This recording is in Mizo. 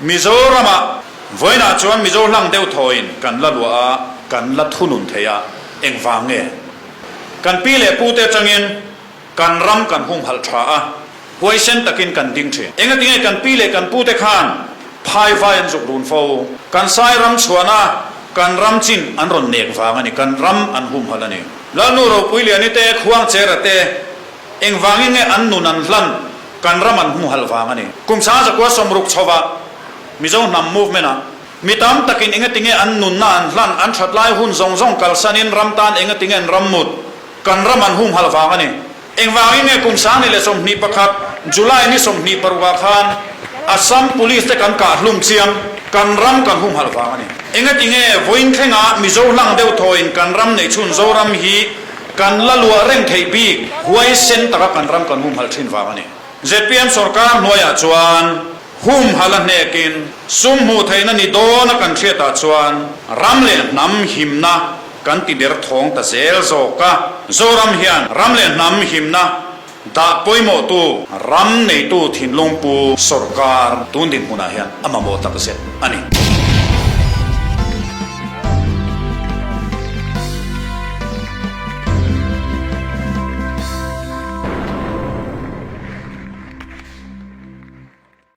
Mizoramah vawiinah chuan Mizo hlang deuh thawiin kan la luah a, kan la thunun thei a, engvang nge? Kan pi leh pute atangin kan ram kan humhalh tha a, huaisen takin kan ding thin. Engatinge kan pi leh kan pute khan phai vai an zuk run fo? Kan sai ram chhuahna kan ram chin an rawn nek vang a ni, kan ram an humhalh a ni. Lalnu Ropuiliani te, Khuangchera te, engvangin nge an nun an hlan? Kan ram an humhalh vang a ni. Kum 1960 chhovah Mizo hnam movement-ah mi tam takin engatinge an nunna an hlan, an that lai hun zawng zawng kalsanin ram tan engatinge an ram mut? Kan ram an humhalh vang a ni. Engvangin nge kum 2021 July ni 26 ah khan Assam Police te kan kah hlum chiang? Kan ram kan humhalh vang a ni. Engatinge vawiin thlengah Mizo hlang deuh thawiin kan ram neih chhun Zoram hi kan la luah reng theih bik huaisen taka kan ram kan humhalh thin vang a ni. Zpm sorkar hnuaiah chuan humhalh a hnekin sum hmuh theihna ni dawna kan hriatah chuan ram leh hnam himna Kan ti ber thawng ta zel zawk a, Zoram hian ram leh hnam himna dah pawimawhtu ram neitu thinlung pu sawrkar tun dinhmunah hian a mamawh tak zet a ni.